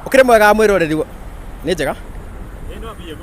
Ũkĩrĩ mwega mwĩroreri nĩ njega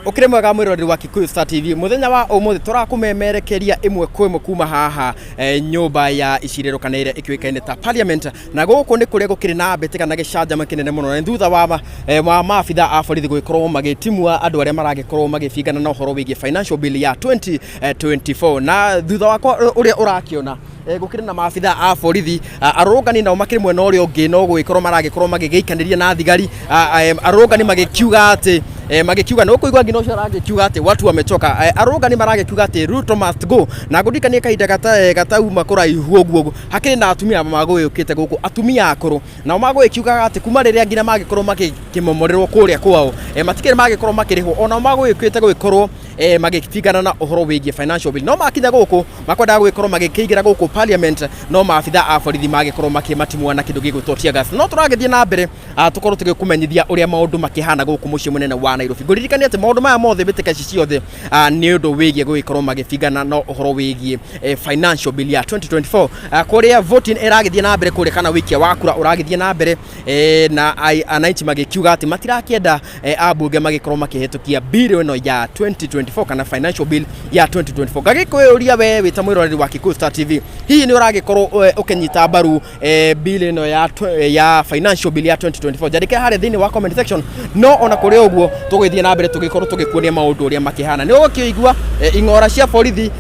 ũkĩrĩ mwega mwĩroreri wa Kikuyu Star TV. Mũthenya wa ũmũthĩ tũrakũmemerekeria ĩmwe kwa ĩmwe kuma haha nyũmba ya icirĩro kana ĩrĩa ĩkĩũĩkaine ta Parliament, na gũkũ nĩ kũrĩa gũkĩrĩ na mbĩtĩka na gĩcanjama kĩnene mũno na thutha wa maabitha a borithi gũgĩkorwo magĩtimua andũ arĩa maragĩkorwo magĩbingana na ũhoro wĩgiĩ financial bill ya 2024. Na thutha wakwa ũrĩa ũrakĩona, gũkĩrĩ na maabitha a borithi, arũrũngani nao makĩrĩ mwena ũrĩa ũngĩ no gũgĩkorwo maragĩkorwo magĩgĩikanĩria na thigari, arũrũngani magĩkiuga atĩ magĩkiuga nĩ ũkũigua nginya ũcio aragĩkiuga atĩ watu wamechoka. Arũrũngani maragĩkiuga atĩ Ruto must go. Na ngũririkanie kahinda gatauma kũraihu ũguo hakĩrĩ na atumia magũgĩũkĩte gũkũ, atumia akũrũ nao magũgĩkiugaga atĩ kuma rĩrĩa nginya magĩkorwo magĩkĩmomorerwo kũrĩa kwao, matikĩrĩ magĩkorwo makĩrĩhwo. Onao magũgĩũkĩte gũgĩkorwo magĩbingana na ũhoro wĩgiĩ financial bill, no makinya gũkũ makwendaga gũgĩkorwo magĩkĩingĩra gũkũ parliament, no maabitha a borithi magĩkorwo makĩmatimua na kĩndũ gĩgwĩtwo tear gas. No tũragĩthiĩ na mbere, tũkorwo tũgĩkũmenyithia ũrĩa maũndũ makĩhana gũkũ mũciĩ mũnene wa Nairobi. Ngũririkania atĩ maũndũ maya mothe, mbĩtĩka ici ciothe, nĩ ũndũ wĩgiĩ gũgĩkorwo magĩbingana na ũhoro wĩgiĩ financial bill ya 2024, kũrĩa voting ĩragĩthiĩ na mbere kũrĩa kana wĩikia wa kura ũragĩthiĩ na mbere, na ananchi magĩkiuga atĩ matirakĩenda ambunge magĩkorwo makĩhĩtũkia bill ĩno ya 2024 kana financial bill ya 2024. Ngagĩkwĩũria we wĩ ta mwĩroreri wa Kikuyu Star TV, hihi nĩ ũragĩkorwo ũkĩnyita mbaru bill ĩno ya financial bill ya 2024? Njandĩkĩra harĩa thĩinĩ wa comment section. No ona kũrĩ ũguo tũgĩthiĩ na mbere tũgĩkorwo tũgĩkuonia maũndũ ũrĩa makĩhana. Nĩ ũgũkĩigua ing'ora cia borithi,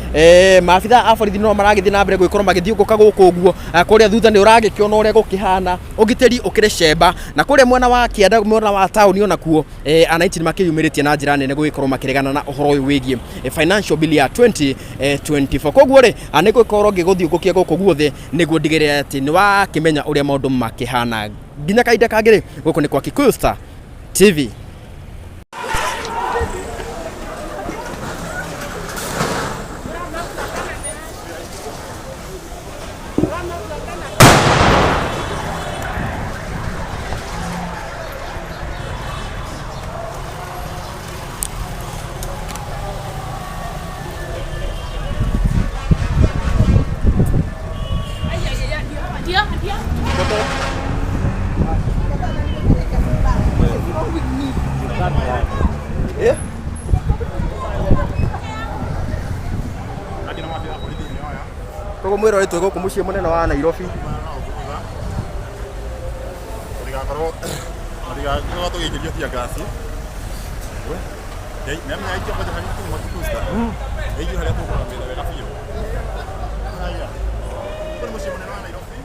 maabitha a borithi no maragĩthiĩ na mbere gũgĩkorwo magĩthiũngũka gũkũ ũguo. Kũrĩa thutha nĩ ũragĩkĩona ũrĩa gũkĩhana, ũgitĩri ũkĩrĩ cemba. Na kũrĩa mwena wa kĩanda, mwena wa taũni, onakuo ananchi nĩ makĩyumĩrĩtie na njĩra nene gũgĩkorwo makĩregana na ũhoro ũyũ wĩgiĩ financial bill ya 2024. Koguo rĩ, nĩ ngũgĩkorwo ngĩgũthiũngũkia gũkũ guothe nĩguo ndigĩrĩre atĩ nĩ wakĩmenya ũrĩa maũndũ makĩhana. Nginya kahinda kangĩ rĩ, gũkũ nĩ kwa Kikuyu Star TV. Yeah. Koguo mwĩrore twĩ gũkũ mũciĩ mũnene wa Nairobi. Tũtigakorwo tũtigakorwo tũgĩikĩrio tear gas. Nĩamenya aikia kwanja harĩa tũma Kikuyu Star. Aikie harĩa tũkũrũgamĩte wega biũ. Haya. Gũkũ nĩ mũciĩ mũnene wa Nairobi.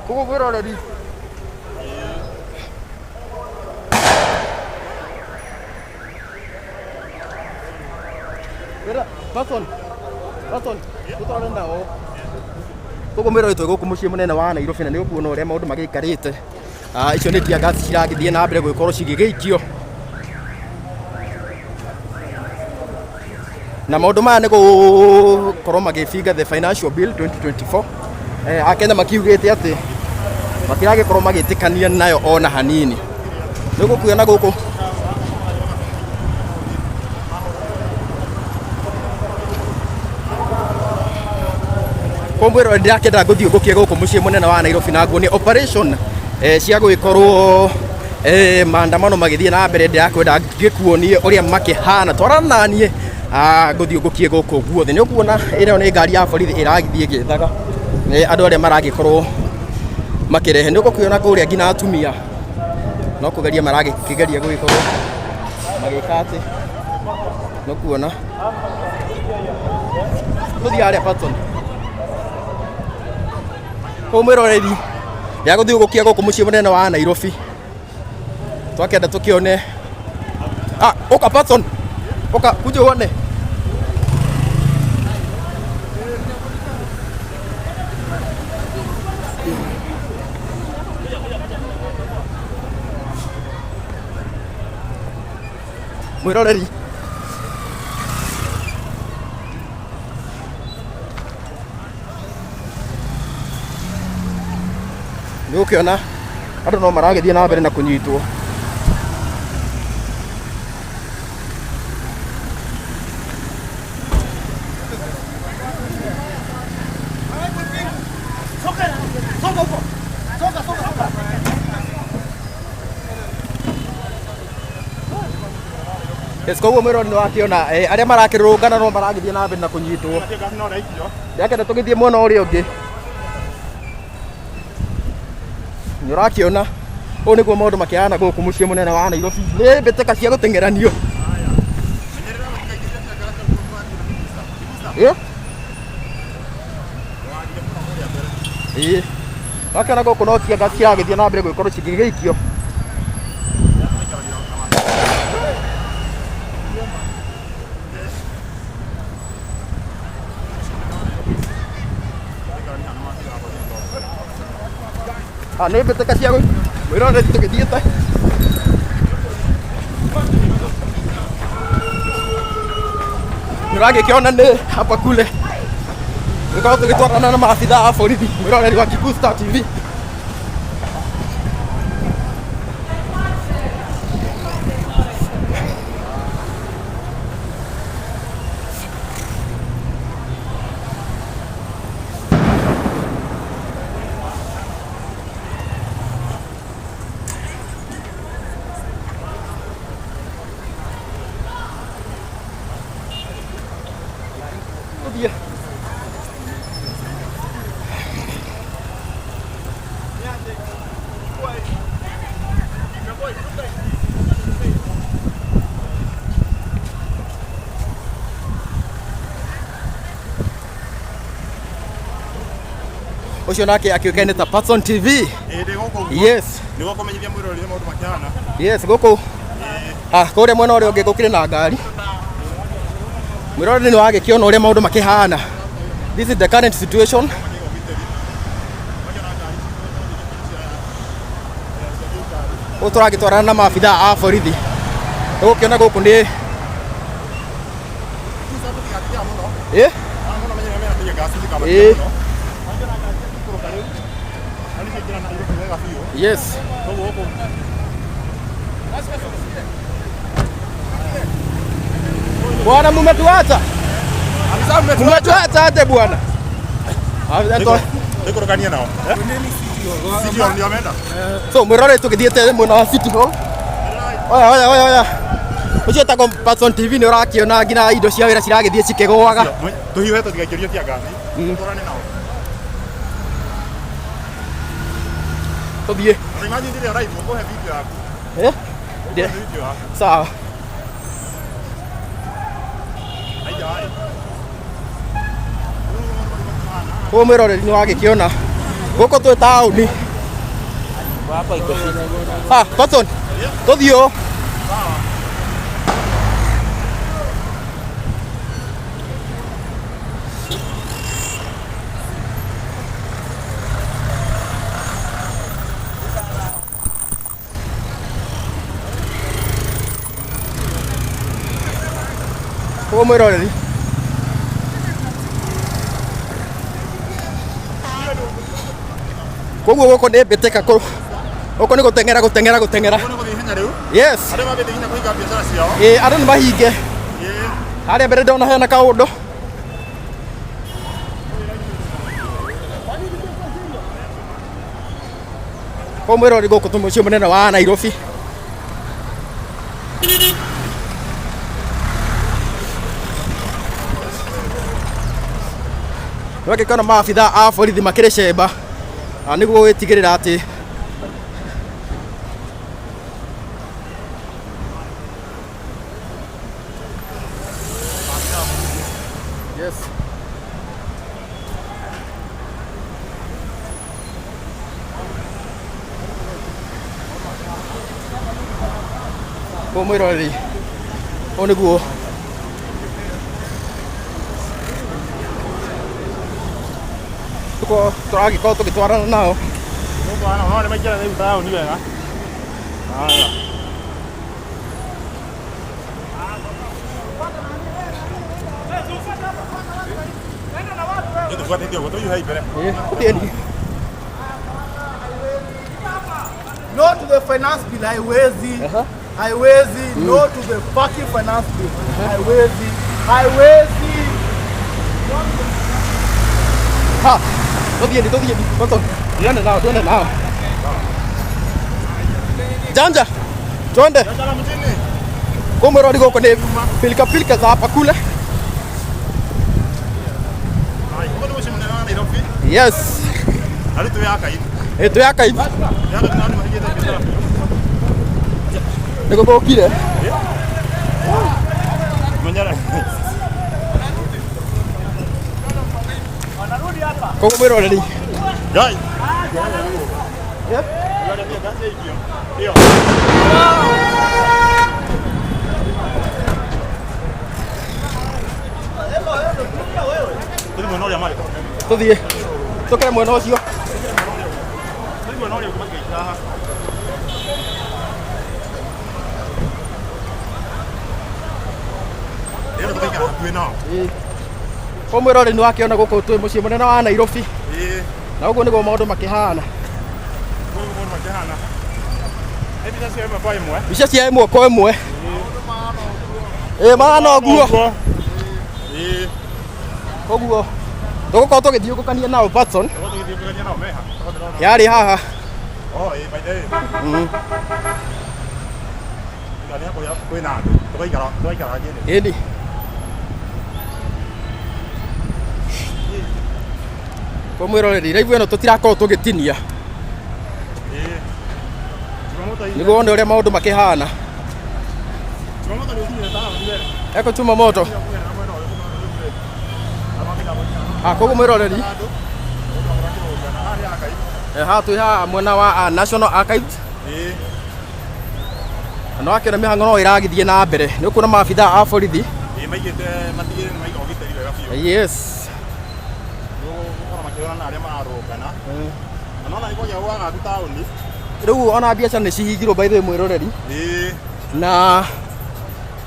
Koguo mwĩroreri Wĩra, Patson, Patson, tũtwarane nao. Koguo mwĩroreri twĩ gũkũ mũciĩ mũnene wa Nairobi na nĩ ũkuona ũrĩa maũndũ magĩikarĩte. Icio nĩ tear gas ciragĩthiĩ na mbere gũgĩkorwo cigĩgĩikio. Na maũndũ maya nĩ gũkorwo magĩbinga the financial bill 2024. Akenya makiugĩte atĩ matiragĩkorwo magĩtĩkania nayo ona hanini. Nĩ ũgũkuona gũkũ kũmwĩrwo ndĩrakĩenda ngũthiũngũkie gũkũ mũciĩ mũnene wa Nairobi na nguonie operation cia gũgĩkorwo maandamano magĩthiĩ na mbere. Ndĩrakwenda ngĩkuonie ũrĩa makĩhana. Twarana naniĩ, ngũthiũngũkie gũkũ guothe. Nĩ ũkuona ĩno nĩ ngari ya borithi ĩragĩthiĩ ĩgĩethaga andũ arĩa maragĩkorwo makĩrehe. Nĩ ũgũkĩona kũrĩa nginya atumia no kũgeria maragĩkĩgeria gũgĩkorwo magĩka atĩ nĩ ũkuona tũthiĩ harĩa Patson kũu. Mwĩroreri, rĩa gũthiũngũkia gũkũ mũciĩ mũnene wa Nairobi twakenda tũkĩone. Ũka Patson, ũka kuja uone. Mwĩroreri, nĩ ũkĩona andũ no maragĩthiĩ na mbere na kũnyitwo. Yes, koguo mwĩrori nĩ wakĩona arĩa marakĩrũrũngana no maragĩthiĩ na mbere na kũnyitwo. Ndĩrakĩenda tũgĩthiĩ mwena ũrĩa ũngĩ. Nĩ ũrakĩona ũũ nĩguo maũndũ makĩhana gũkũ mũciĩ mũnene wa Nairobi. Nĩ mbĩtĩka cia gũteng'eranio. Ĩ? Ĩ. Wakĩona gũkũ no kĩanga ciragĩthiĩ na mbere gũgĩkorwo cigĩgĩikio. Ah, nĩ mbĩtĩka cia mwĩroreri tũgĩthiĩte. Nĩũragĩkĩona nĩ hapa kule gĩkorwo tũgĩtwarana na maabitha a borithi mwĩroreri wa Kikuyu Star TV. Tũthiĩ. Ũcio nake akĩũkaine ta Patson TV. Ĩndĩ gũkũ ũguo. Yes. Nĩguo kũmenyithia mwĩroreri maũndũ makĩhana. Yes, gũkũ ah, kũrĩa mwena ũrĩa ũngĩ gũkĩrĩ na ngari. Mwĩroreri nĩ wagĩkĩona ũrĩa maũndũ makĩhana. This is the current situation. Ũũ tũragĩtwarana na maabitha a borithi. Nĩgũkĩona gũkũ nĩ ĩ Ĩ. Yes. Bwana mumetuacha. Mumetuacha aje bwana. Nĩkũrũkania nao. City Hall ndio ameenda. So mwĩrore tũgĩthiĩte mwena wa City Hall. Oya oya oya oya. Ũcio wĩtagwo Patson TV nĩ ũrakĩona nginya indo cia wĩra ciragĩthiĩ cikĩgũaga. Tũhiũhe tũtigaikĩrio tear gas. Tũtwarane nao. Tũthiĩ. Na imagine rĩrĩa ũraigua ũkũhe video yaku. Eh? Ũkũhe video yaku. Sawa. Haijawahi. Koguo mwĩroreri nĩ wagĩkĩona gũkũ twĩ taũni. Ah, Patson, tũthiĩ ũũ. Koguo mwĩroreri koguo gũkũ nĩ mbĩtĩka gũkũ nĩ gũteng'era gũteng'era gũteng'era. Ũguo nĩ gũthiĩ ihenya rĩu. Yes. Arĩa mambĩte nginya kũhinga biacara ciao. Ĩ andũ nĩ mahinge. Ĩ. Harĩa mbere ndona hena kaũndũ. Koguo mwĩroreri gũkũ twĩ mũciĩ mũnene wa Nairobi. Nĩwagĩkĩona maabitha a borithi makĩrĩ cemba nĩguo gũgĩtigĩrĩra atĩ Yes. Koguo mwĩroreri ũũ nĩguo tuko tũragĩkorwo tũgĩtwarana nao. No nĩ maingĩra rĩu taũni wega. Haya. Nĩ tũbuatĩte ũguo tũhiũhei mbere. Ĩ, tũthiĩni. No to the finance bill, haiwezi. Aha. Haiwezi. No to the fucking finance bill. Haiwezi. Haiwezi. Ha, tũthiĩni tũthiĩni. Toto, twende nao twende nao. Janja, twende. Biashara mjini. Kwa mwĩrori gũkũ nĩ pilika pilika za hapa kule. Ai, gũkũ nĩ mũciĩ mũnene wa Nairobi. Yes. Na rĩu twĩ Archive. Ĩ twĩ Archive. Twĩ Archive na andũ mahingĩte biacara biũ. Nĩ gũthũkire. Menyera. Koguo mwĩroreri. Ngai. Ĩyo. Tũthiĩ mwena ũrĩa marĩ. Tũthiĩ. Tũkĩre mwena ũcio. Tũthiĩ mwena ũrĩa ũngĩ matigaikara haha. Ĩyo tũgaikara hakuhĩ nao. Koguo mwĩroreri nĩ wakĩona gũkũ twĩ mũciĩ mũnene wa Nairobi. Ĩĩ. Na ũguo nĩguo maũndũ makĩhana. Ũguo nĩguo maũndũ makĩhana. Nĩ mbica cia ĩmwe kwa ĩmwe. Mbica cia ĩmwe kwa ĩmwe. Ĩĩ mahana ũguo. Ĩĩ. Koguo tũgũkorwo tũgĩthiũngũkania nao Patson. Tũgũkorwo tũgĩthiũngũkania nao meha. Yarĩ haha. Oh, ĩĩ by the way. Nĩ kũrĩa kwĩna andũ. Tũgaikara tũgaikara hanini. Ĩni. Kwa mwĩroreri raivu ĩno tũtirakorwo tũgĩtinia. Ĩĩ. Jumamoto Nĩguo wone ũrĩa maũndũ makĩhana. Jumamoto nĩ ũkinyire taũni we. Eko Jumamoto. Ah, koguo mwĩroreri haha twĩ haha mwena wa National Archives. Ĩĩ. Na nĩwakĩona mĩhang'o no ĩragĩthiĩ na mbere. Nĩ ũkuona maabithaa a borithi. Ĩĩ maigĩte matigĩrĩre nĩ maiga ũgitĩri wega biũ. Yes. Gũkorwo makĩrora na arĩa mararũrũngana. Na nona nĩ kwagĩa wagagu taũni. Rĩu ona biacara nĩ cihingirwo by the way mwĩroreri. Ĩĩ. Na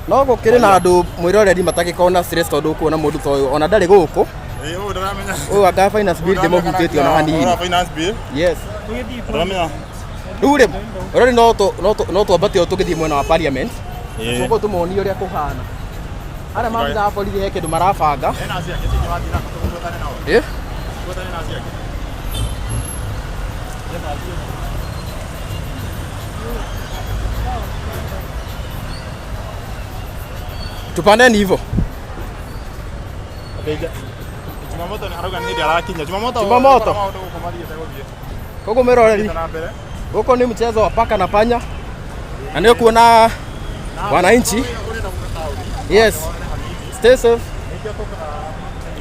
no gũkĩrĩ na andũ mwĩroreri matagĩkorwo na stress tondũ ũkuona mũndũ ta ũyũ ona ndarĩ gũkũ. Ĩĩ ũyũ ndaramenya. Ũyũ anga finance bill ndĩmũhutĩtie ona hanini. Ũyũ finance bill. Yes. Ndaramenya. Rĩu rĩ mwĩroreri no twambate o tũgĩthiĩ mwena wa parliament. Ĩĩ. Tũkorwo tũmonie ũrĩa kũhana. Arĩa maabithaa a borithi he kĩndũ marabanga. Hena acio angĩ tũngĩ wathiĩ nako tũgwetane nao. Ĩĩ. Tũgwetane na acio angĩ. Tupandeni hivyo. Jumamoto nĩ arauga nĩ hĩndĩ arakinya. Jumamoto. Jumamoto. Maũndũ gũkũ mathiĩte gũthiĩ. Koguo mwĩroreri Na mbere. gũkũ nĩ mchezo wa paka na panya. Na nĩ ũkuona wananchi. Yes. Stay safe.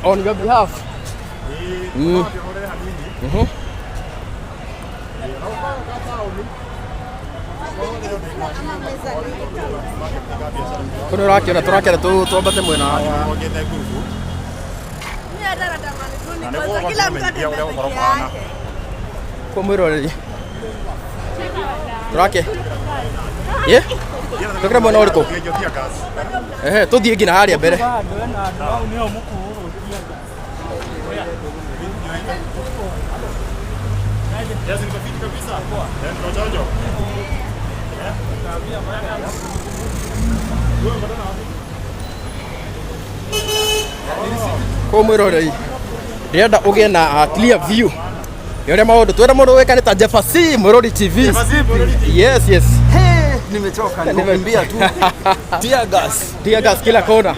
On your behalf. Mm. Kũu nĩ ũrakĩona tũrakĩona twambate mwena wa Kila mtu atembee peke yake. Kwa mwĩroreri tũrake ĩ tũkĩre mwena ũrĩkũ? Ehe, tũthiĩ nginya harĩa mbere. Kwa mwĩroreri ndĩrenda ũgĩe na clear view ya ũrĩa maũndũ twĩra mũndũ ũĩkaine ta Jeffasi Mwĩrori TV. Yes, yes. Hey, nimechoka nikukimbia tu. Tear gas. Tear gas kila kona.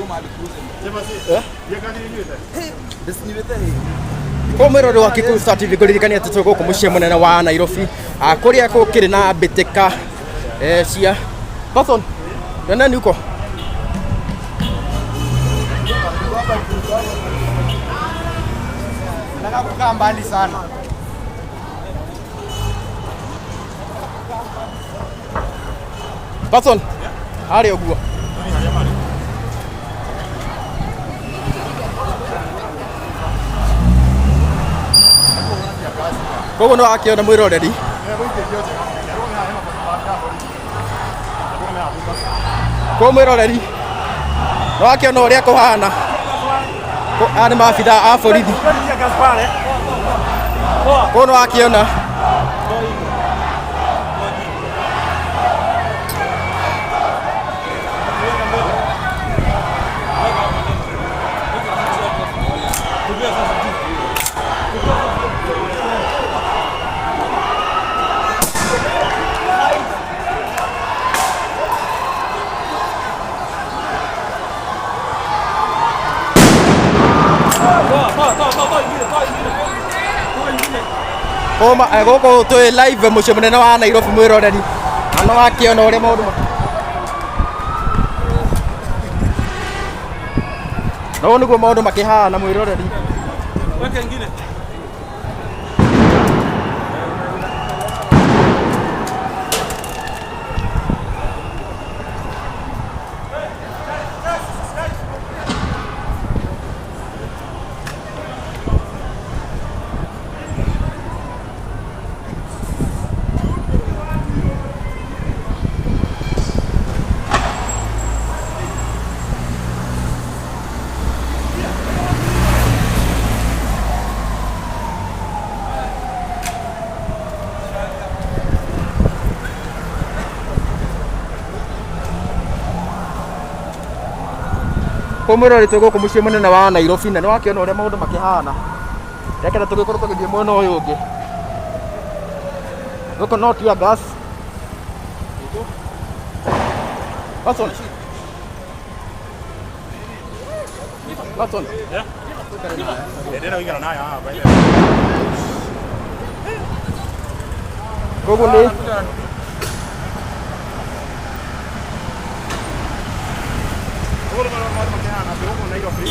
Kwa mwĩrori wa Kikuyu Star TV ngũririkania atĩ twĩ gũkũ mũciĩ mũnene wa Nairobi kũrĩa gũkĩrĩ na mbĩtĩka cia Patson twendeni huko. Nataka kukaa mbali sana. Patson harĩa ũguo. Koguo nĩ wakĩona mwĩroreri koguo mwĩroreri nĩ wakĩona ũrĩa kũhana. Aya nĩ maabithaa a borithi. Koguo nĩ wakĩona Koma gũkũ twĩ live mũciĩ mũnene wa Nairobi mwĩroreri. Na no wakĩona ũrĩa maũndũ No nĩguo maũndũ makĩhana mwĩroreri. Weke ingine. Kũmwĩroreri twĩ gũkũ mũciĩ mũnene wa Nairobi na nĩ wakĩona ũrĩa maũndũ makĩhana. Rekera tũgĩkorwo tũgĩthiĩ mwena ũyũ ũngĩ. Gũkũ no tear gas. Watson. Watson. Ndĩrenda gũikara nayo haha by the way. Koguo nĩ Ũguo nĩguo maũndũ makĩhana twĩ gũkũ Nairobi.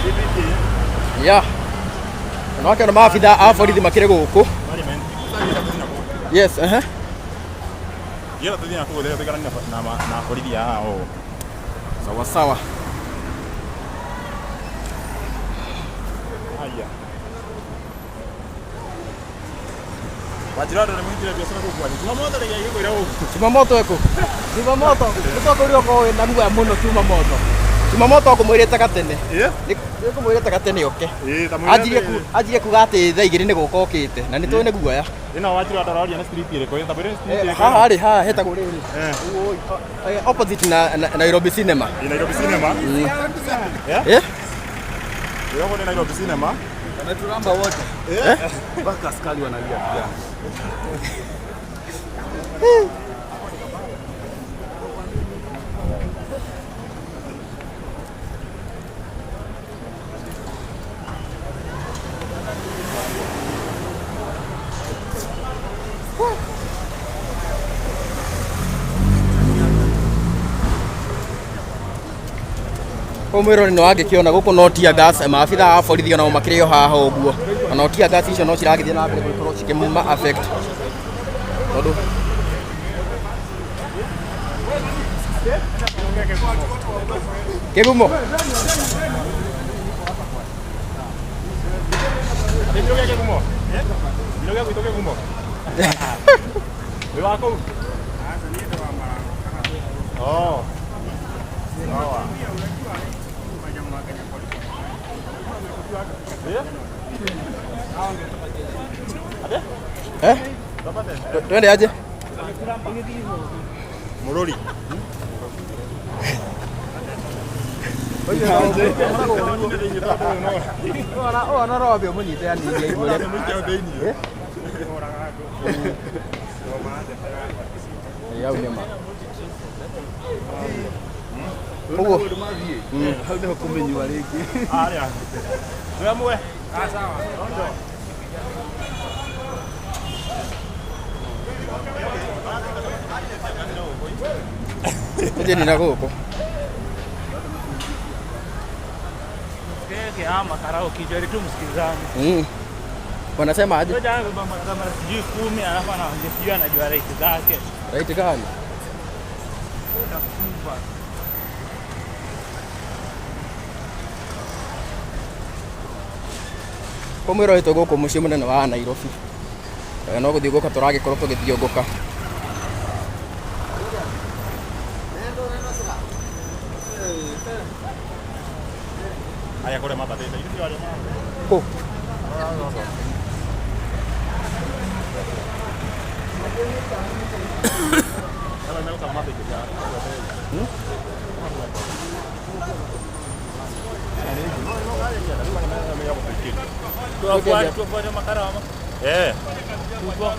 CBD yeah. Na wakĩona maabitha a borithi makĩrĩ gũkũ. Parliament. Sasa tũthiĩ na kũu. Yes, Gĩra tũthiĩ na kũu rĩrĩa tũikaranie na borithi haha ũũ. Sawa sawa. Haya. Wanjira andũ nĩmũhingire biacara kũu kwanyu. Jumamoto rĩngĩ agĩkwĩra ũguo. Jumamoto ĩkũ? Jumamoto. Nĩtwakorirwo korwo wĩna guoya mũno Jumamoto. Jumamoto ngũmwĩrĩte gatene. Ĩ? Nĩngũmwĩrĩte gatene oke. Ĩ, ta mwĩre Anjirie atĩ- anjirie kuga atĩ thaa igĩrĩ nĩ gũka okĩte na nĩ tũĩ nĩ guoya. Ĩno wanjira andũ aroria nĩ street ĩrĩkũ? Ĩ, ta mwĩre nĩ street ĩrĩkũ? Haha rĩ, haha hetagwo rĩrĩ. Eh. Opposite na Nairobi Cinema. Ĩ, Nairobi Cinema. Yeah? Eh? Ĩyo nĩ Nairobi Cinema. Wameturamba wote. Mpaka askari wanalia pia. Kũu mwĩrori nĩ wangĩkĩona gũkũ no tear gas, maabitha a borithi onao makĩrĩ o haha ũguo. Na no tear gas icio no ciragĩthiĩ na mbere gũkorwo cikĩma affect. Tondũ Kĩgumo. Kĩgumo gĩa Kĩgumo? Kĩgumo gĩa gwitũ Kĩgumo? Wĩ wa kũu? Oh. Sawa. Eh? Twende aje? Mũrũri. Ona robe ũmũnyite anini aigue ũrĩa. Ĩ, hau nĩ ma. Ũguo. Hau nĩho kũmenyua rĩngĩ. Harĩa. Twĩ amwe. Tũthiĩ na gũkũ. Keke ama karao kijari tu msikizane. Wanasema aje? Ngoja amebeba makamera sijui 10 alafu anaongea sijui anajua right zake. Right gani? Utakufa. Kũu mwĩrori twĩ gũkũ mũciĩ mũnene wa Nairobi. No gũthiũngũka tũragĩkorwo tũgĩthiũngũka. Haya kũrĩa mambatĩte. Ithuĩ arĩa ma- Kũ? Arĩa megũka mamathĩkĩria. Tuwafuate tuwafuate makarao ama Eh.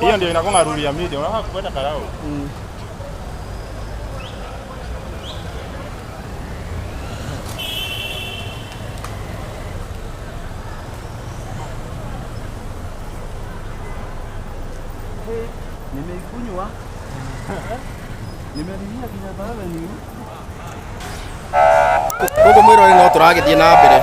Hiyo ndio inakuwa ruli ya media. Unafaa kupenda karao. Nimeikunywa. Nimelihia Kenyatta Avenue. Koguo mwĩroreri no tũragĩthiĩ na mbere.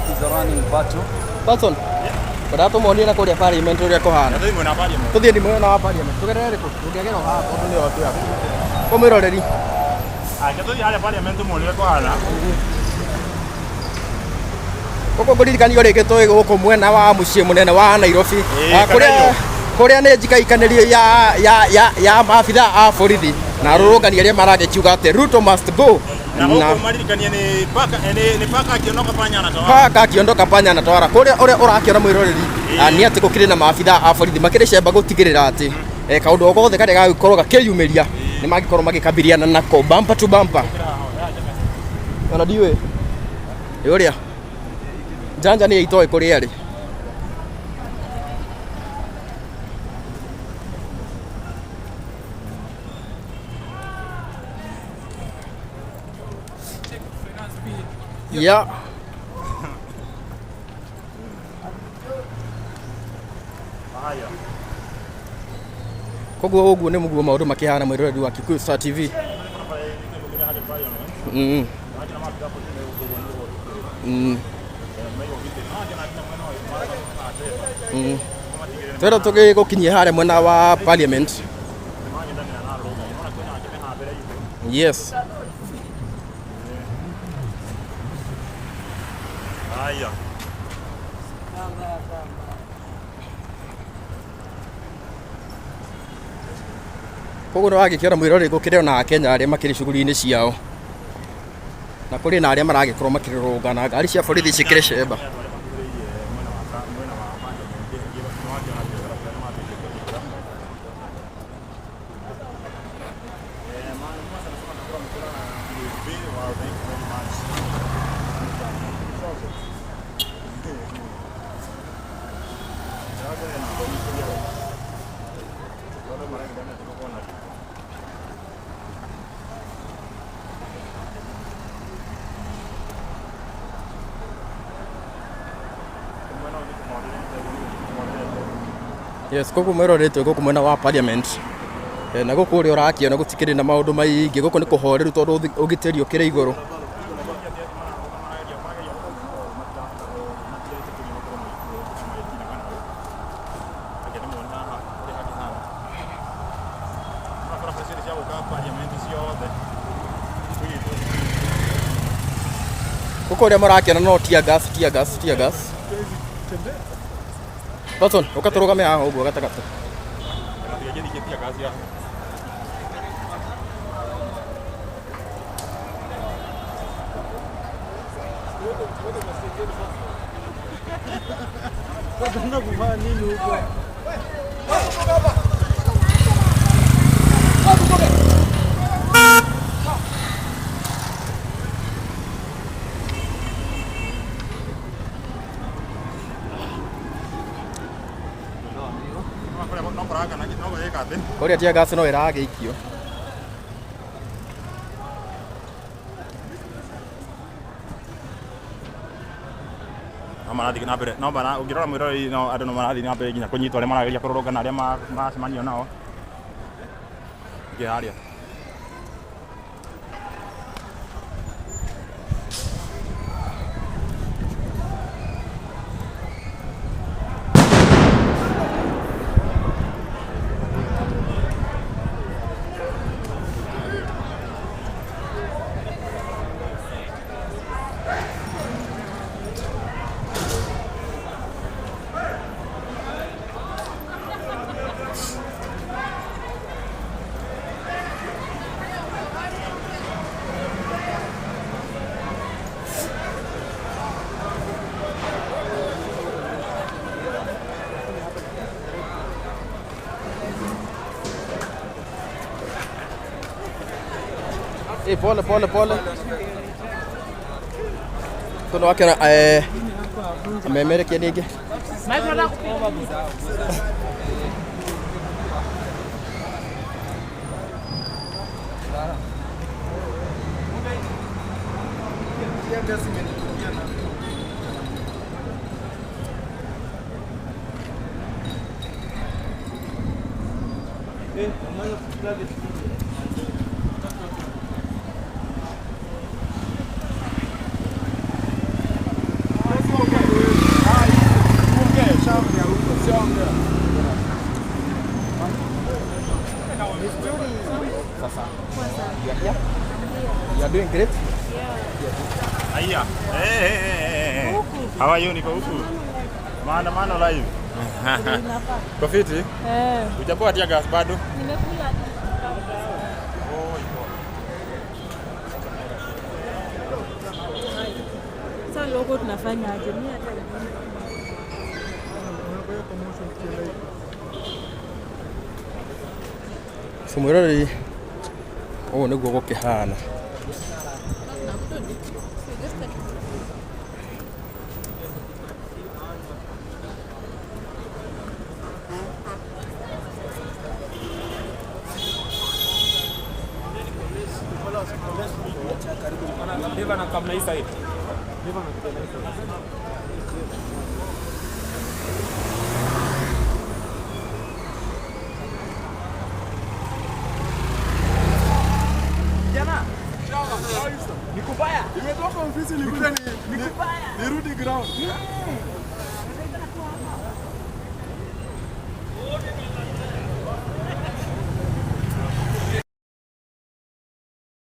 Is a running battle. Watson, kwenda tũmonie na kũrĩa parliament ũrĩa kũhana. Tũthiĩ mwena wa parliament. Tũthiĩ ndi mwena wa parliament. Tũgerere rĩkũ? Tũngĩagera o haha tondũ nĩho twĩ hakuhĩ. Kũ mwĩroreri? Ake tũthiĩ harĩa parliament tũmuone ũrĩa kũhana. Gũkũ ngũririkanio rĩngĩ twĩ gũkũ mwena wa mũciĩ mũnene wa Nairobi. Ĩĩ, Ah, kũrĩa Kanairo. kũrĩa nĩ njikaikanĩrio ya maabitha a borithi na arũrũngani arĩa maragĩkiuga atĩ Ruto must go. Na gũkũ maririkanie nĩ paka nĩ paka akiondoka panya anatawala. Paka akiondoka panya anatawala. Kũrĩa ũrĩa ũrakĩona mwĩroreri nĩ atĩ gũkĩrĩ na maabitha a borithi makĩrĩ cemba gũtigĩrĩra atĩ kaũndũ o gothe karĩa gagĩkorwo gakĩyumĩria nĩ mangĩkorwo magĩkabiliana nako bumper to bumper. Ona ndiũĩ ĩ ũrĩa njanja nĩ itoĩ kũrĩa arĩ. Yeah. Haya. Koguo ũguo nĩ mũguo maũndũ makĩhana mwĩroreri wa Kikuyu Star TV. Twĩrwo tũgĩgũkinyia harĩa mwena wa parliament. Yes. Haya. Koguo nĩ wagĩkĩona mwĩroreri gũkĩrĩ ona Akenya arĩa makĩrĩ cuguri-inĩ ciao. Na kũrĩ na arĩa maragĩkorwo makĩrũrũngana ngari cia borithi cikĩrĩ cemba. Yes, koguo mwĩroreri twĩ gũkũ mwena wa parliament. Na gũkũ ũrĩa ũrakĩona gũtikĩrĩ na maũndũ maingĩ, gũkũ nĩ kũhoreru tondũ ũgitĩri ũkĩrĩ igũrũ. Gũkũ ũrĩa mũrakĩona no tear gas, tear gas, tear gas. Watson, ũka tũrũgame haha ũguo gatagatĩ. Kũrĩa tear gas no ĩragĩikio. No marathiĩ na mbere no mara ũngĩrora mwĩroreri no andũ no marathiĩ na mbere nginya kũnyitwo arĩa marageria kũrũrũngana arĩa maracemanio nao. Ngĩ harĩa. Pole pole pole. Tono wake na amemerekia ningĩ. Sasa. You are here? You are doing great? Haya. Hey, hey, hey. How are you? Niko huku. Maandamano live. Kwa fiti? Eh. Hujapewa tear gas bado? Nimekula. Sasa logo tunafanya aje? Mimi hata So mwiroreri ũũ nĩguo gũkĩhana. Nimetoka ofisi nikuja nirudi ground.